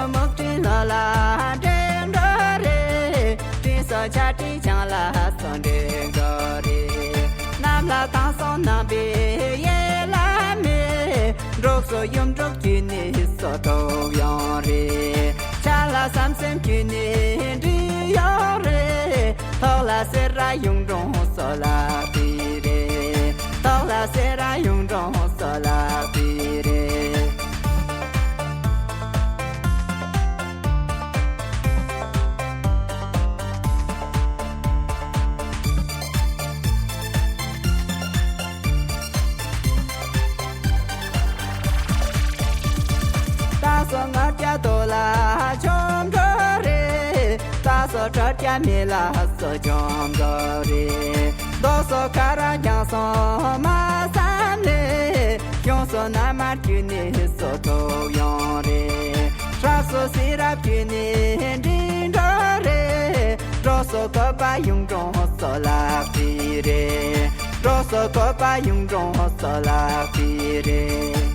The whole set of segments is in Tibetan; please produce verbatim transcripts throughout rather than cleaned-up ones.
སྨུག་སྤྲིན་ལོ་ལ་འགྲིམ་འགྲོ་རེད། སྤྲིན་ཚོགས་ཆར་སྤྲིན་བྱང་ལ་སོགས་འགྲིམ་འགྲོ་རེད། གནམ་ལ་དྭངས་སོགས་སྣང་བའི་ཡལ་ལ་མེ། འབྲོག་སོགས་ཡུམ་འབྲོག་བརྒྱུད་ནས་སོ་ཐོག་ཡོང་རེད། ཆ་ལ་བསམ་སེམས་བརྒྱུད་ནས་འདྲིས་ཡོང་རེད། ཐོག་ལ་སེ་ར་གཡུང་དྲུང་སོ་ལགས་དེ་རེད། ཐོག་ལ་སེ་ར་གཡུང་དྲུང་སོ་ལགས་དེ་རེད། རྟ་སོ་ལྔ་བརྒྱ་རྡོ་ལ་མཆོང་འགྲོ་རེད། རྟ་སོ་དྲུག་བརྒྱ་མེ་ལ་སོ་མཆོང་འགྲོ་རེད། མདོ་སོ་ཁ་ར་རྒྱང་སོ་མ་བསམ་ལེ། གཡུང་སོ་ན་མ་བརྒྱུད་ནས་སོ་ཐོག་ཡོང་རེད། ཧྲ་སོ་སི་ར་བརྒྱུད་ནས་འདྲིས་འགྲོ་རེད། འབྲོག་སོ་བཀོད་པ་གཡུང་དྲུང་སོ་ལགས་དེ་རེད། འབྲོག་སོ་བཀོད་པ་གཡུང་དྲུང་སོ་ལགས་དེ་རེད།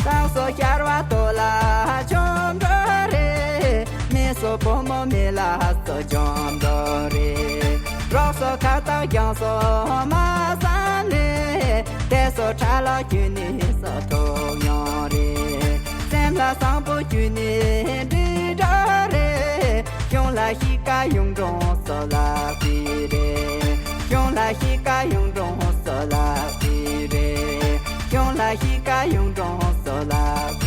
རྟ་སོ་ཤར་བ་རྡོ་ལ་མཆོང་འགྲོ་རེད། མེ་སོ་བུ་མོ་མེ་ལ་སོ་མཆོང་འགྲོ་རེད། རོགས་སོ་ཁ་བཏགས་རྒྱང་སོ་མ་བསམ་ལེ། དེ་སོ་ཁྲ་ལ་བརྒྱུད་ནས་སོ་ཐོག་ཡོང་རེད། སེམས་ལ་བཟང་པོ་བརྒྱུད་ནས་འདྲིས་འགྲོ་རེད། གཡུང་ལ་གཤིས་ཀ་གཡུང་དྲུང་སོ་ལགས་དེ་རེད། གཡུང་ལ་གཤིས་ཀ་གཡུང་དྲུང་སོ་ལགས་དེ་རེད། གཡུང་ལ་གཤིས་ཀ་གཡུང་དྲུང་སོ་ལགས་